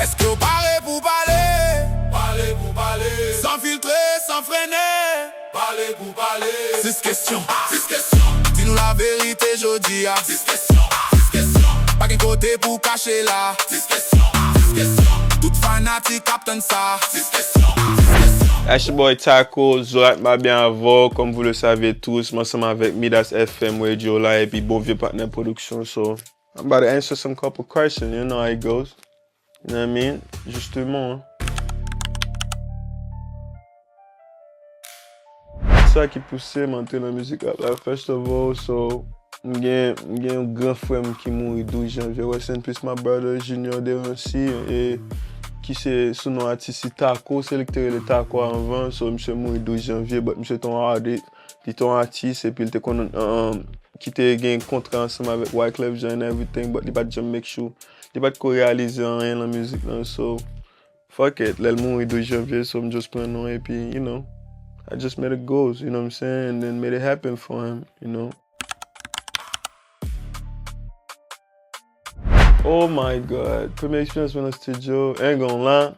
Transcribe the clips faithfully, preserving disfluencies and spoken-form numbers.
Èske w pare pou pale? Pale pou pale. San filtre, san frennen. Pale pou pale. Sis kesyon. Sis kesyon. Di nou laverite jodi a. Sis kesyon. Sis kesyon. Pa gen kote pou kache la. Sis kesyon. Sis kesyon. Tout fanatik ap tann sa. Sis kesyon. Sis kesyon. It's your boy Taco, Zorat Mabyen avè w, comme vous le savez tous, m ansanm avèk Midas F M Radio la, epi bon vye patnè pwodiksyon, so, I'm about to answer some couple questions, you know how it goes. You know what I mean? Justement. Sa ki pouse m antre nan mizik rap la, first of all, so, m gen, m gen yon gran frè m ki mouri douz janvye. Rest in peace, my brother, Junior Derancy, e ki se sou non atis li Taco, se li ki te rele Taco anvan, so, misye mouri douz janvye, but misye te yon artist, li te yon atis, epi li te konn, um, ki te gen kontra ansanm avèk Wyclef Jean and everything, but li pa t janm make sure, li pa t ko reyalize anyen nan mizik lan, so, fuck it, lè l mouri douz janvye, so m just pran non, epi, you know, I just made it goes, you know what I'm saying, and then made it happen for him, you know. Oh my God. Premye eksperyans mwen nan studio, Engon la.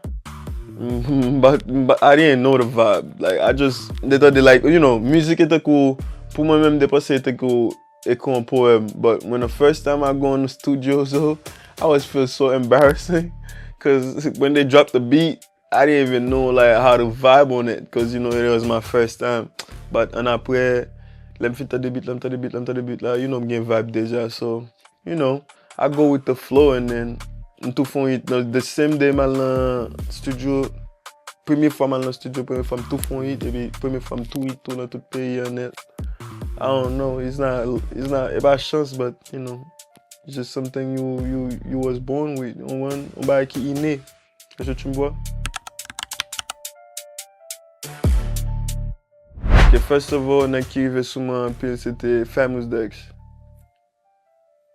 But, but I didn't know the vibe. Like, I just, m te tande, like, you know, mizik e tankou, pou mwen menm, m te panse e tankou, e kon yon powèm. But when the first time I go in the studio, so, I was feel so embarrassing. Cause when they drop the beat, I didn't even know, like, how to vibe on it, cause, you know, it was my first time. But, an apre, lè m fin tande beat la, m tande beat la, m tande beat la, you know, m gen vibe deja, so, you know, I go with the flow, and then, m tou fè yon hit, nan the same day m al nan studio, premye fwa m al nan studio, premye fwa m tou fè yon hit, epi premye fwa m tou hit tou nan tout peyi an nèt. I don't know, it's not, it's not, e pa chans, but, you know, it's just something you, you, you was born with, yon, yon bagay ki inné. Èske tu me vois? Ok, first of all, nèg ki rive sou mwen anpil, se te Famous Dex.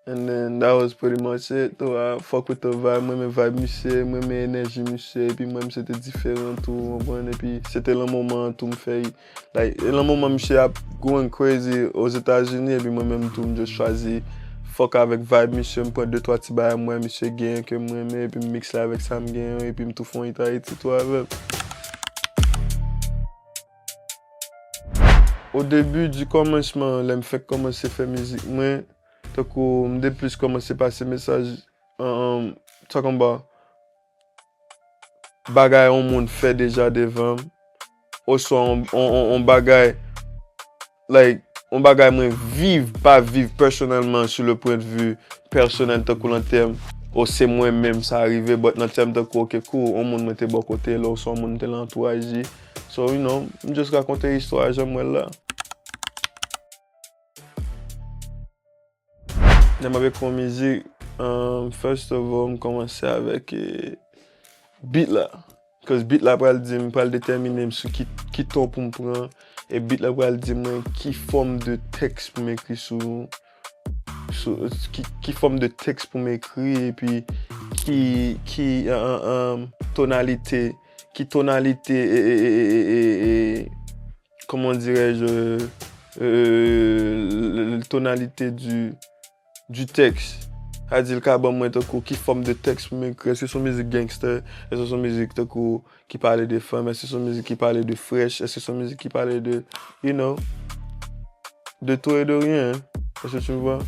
And then that was pretty much it. Tou, I fuck with the vibe. Mwen renmen vibe misye, mwen renmen enèji misye, epi mwen menm se te diferan tou, w konprann? Epi se te lan moman an tou m fè, like, e lan moman misye ap going crazy Ozetazini, epi mwen menm tou m just chwazi fuck avèk vibe misye, m pran de twa ti bagay m wè misye genyen ke m renmen, epi m mikse avèk sa m genyen, epi m tou fè yon hit Ayiti tou avè l. O debi di kòmansman, lè m fèk kòmanse fè mizik mwen, tankou m te plis kòmanse pase mesaj, um, talking about bagay yon moun fè deja devan m, oswa yon, yon, yon, yon bagay, like, yon bagay mwen viv, pa viv pèsonèlman, sur le point de vue pèsonèl, tankou lan tèm, o se mwen menm sa rive, but nan tèm tankou, ok, cool, yon moun mwen te bò kote l, oswa yon moun mwen te lan antouraj li. So, you know, m just rakonte istwa a jan m wè l la. Lè m ap ekri yon mizik, um, first of all, m kòmanse avèk, eh, beat la. Cause beat la pral di m, pral detèmine m sou ki, ki ton pou m pran. E beat la pral di mwen ki fòm de tèks pou m ekri sou, sou, ki, ki fòm de tèks pou m ekri, epi ki, ki, uh, uh, um, tonalite, ki tonalite, e, e, e, e, e, e, comment dirais-je, euh, euh, le, le tonalité du, du texte. Sa di l ka ban mwen tankou ki fòm de tèks pou m ekri. Èske se yon mizik gangster? Èske se yon mizik tankou ki pale de fanm? Èske se yon mizik ki pale de frèch? Èske se yon mizik ki pale de, you know, de tout et de rien? Èske tu me vois?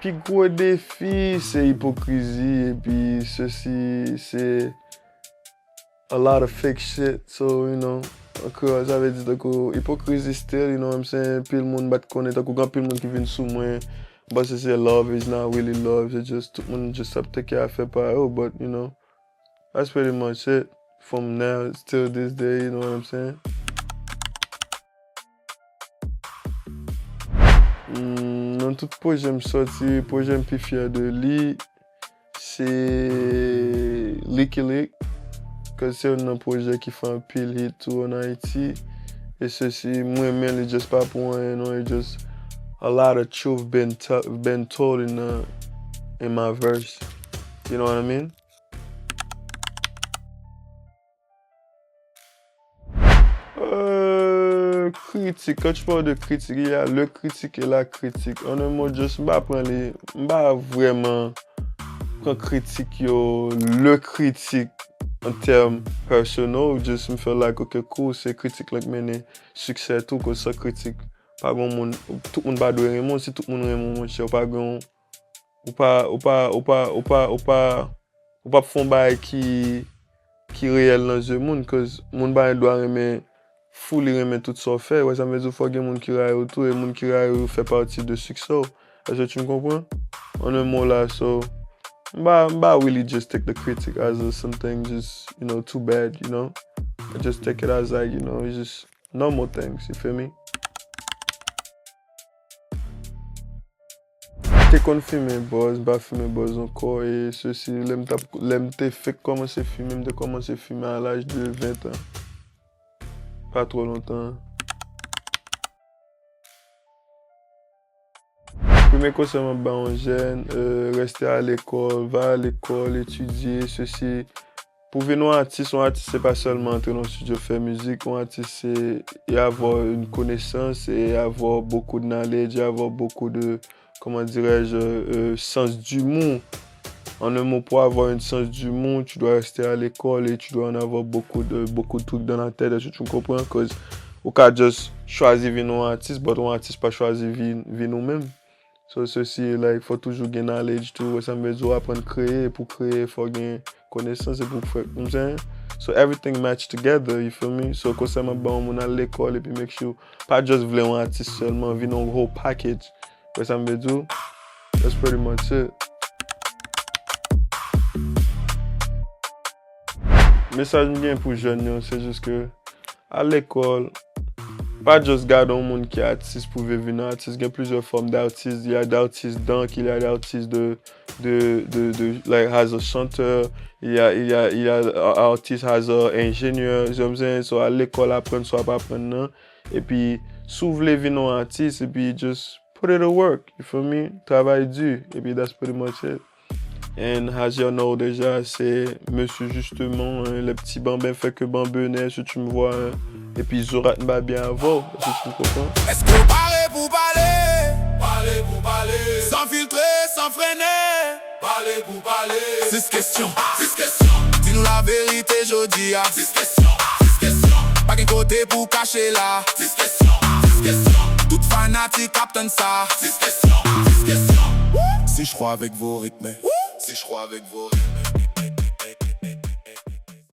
Pi gwo defi, se ipokrizi, epi sesi, se a lot of fake shit, so, you know, an kreyòl, sa vle di tankou ipokrizi still, you know what I'm saying? Pil moun pa t konnen, tankou gen anpil moun ki vin sou mwen, m panse se love, it's not really love, se just, tout moun just ap teke afè pa yo, but, you know, that's pretty much it from now till this day, you know what I'm saying? Hmm, nan tout pwojè m sòti, pwojè m pi fyè de li, se Licky Lick, cause se youn nan pwojè ki fè anpil hit tou an Ayiti. E sesi, m renmen li just pa pou anyen non, it just a lot of truth been, t- been told in, the, in my verse. You know what I mean? Euh, Kritik, quand tu parles de kritik, il y a le critique et la critique. En un mot, just m pa pran li, m pa vrèman pran kritik yo, le critique en termes personnel, just m feel like, ok, cool, se kritik lan k mennen siksè tou, cause san kritik, pa gen moun, tout moun pa dwe renmen w, si tout moun renmen w, monchè, ou pa gen, ou pa, ou pa, ou pa, ou pa, ou pa, ou p ap fè yon bagay ki, ki reyèl nan zye moun, cause moun pa gen dwa renmen, fully renmen tout sa w fè. Wè sa m vle di, fò gen moun ki rayi w tou, e moun ki rayi w yo fè pati de siksè w. Èske tu me comprends? En un mot la, so, m pa, m pa really just take the critic as a something just, you know, too bad, you know? I just take it as, like, you know, it's just normal things, you feel me? Te konn fimen bòz, m pa fimen bòz ankò, e sesi, lè m t ap, lè m te fèk kòmanse fimen, m te kòmanse fimen a laj de ven an. Pa twò lontan. Premye konsèy m ap ba yon jèn, euh, reste à l'école, va à l'école, étudier, ceci. Pou vin yon atis, yon atis se pa sèlman antre nan yon studio fè mizik, yon atis se, et avoir une connaissance, et avoir beaucoup de knowledge, et avoir beaucoup de, comment dirais-je, euh, sens d'humour. En un mot, pour avoir un sens d'humour, tu dois rester à l'école et tu dois en avoir beaucoup de, beaucoup de trucs dans la tête. Est-ce que tu me comprends? Cause ou ka just chwazi vin yon atis, but yon atis pa chwazi vin, vin ou menm. So, ceci, like, fò toujou gen knowledge tou. Wè sa m vle di, w aprann kreye, pou kreye, fò gen konesans, e pou fè, you know what I'm saying? So, everything match together, you feel me? So, konsèy m ap ba yon moun, al lekòl, epi make sure, pa just vle yon atis sèlman, vin yon whole package. Wè sa m vle di w? That's pretty much it. Mesaj m gen pou jèn yo, se jis ke al lekòl, pa just gade yon moun ki atis pou vin vin atis. Gen plizyè fòm d'atis. Il y a d'atis donc, il y a d'atis de, de, de, de, like, as a chanteur, il y a, il y a, il y a atis as a ingénieur, you know what I'm saying? So, al lekòl, aprann sa w ap aprann nan. Epi, si w vle vin yon atis, epi just put it to work, you feel me? Travay di, epi that's pretty much it. And as you know déjà, c'est Monsieur Justement, hein, les petits bambins fait que bambener, si tu me vois, hein. Epi Zorat m pa byen avè w, si tu me comprends. Èske w pare pou pale? Pale pou pale. San filtre, san frennen. Pale pou pale. Sis kesyon. Sis kesyon. Di nou laverite jodi a. Sis kesyon. Sis kesyon. Pa gen kote pou kache la. Sis kesyon. Sis kesyon. Tout fanatik ap tann sa. Sis kesyon. Sis kesyon. Si je crois avec vos rythmes. Si je crois avec vos rythmes.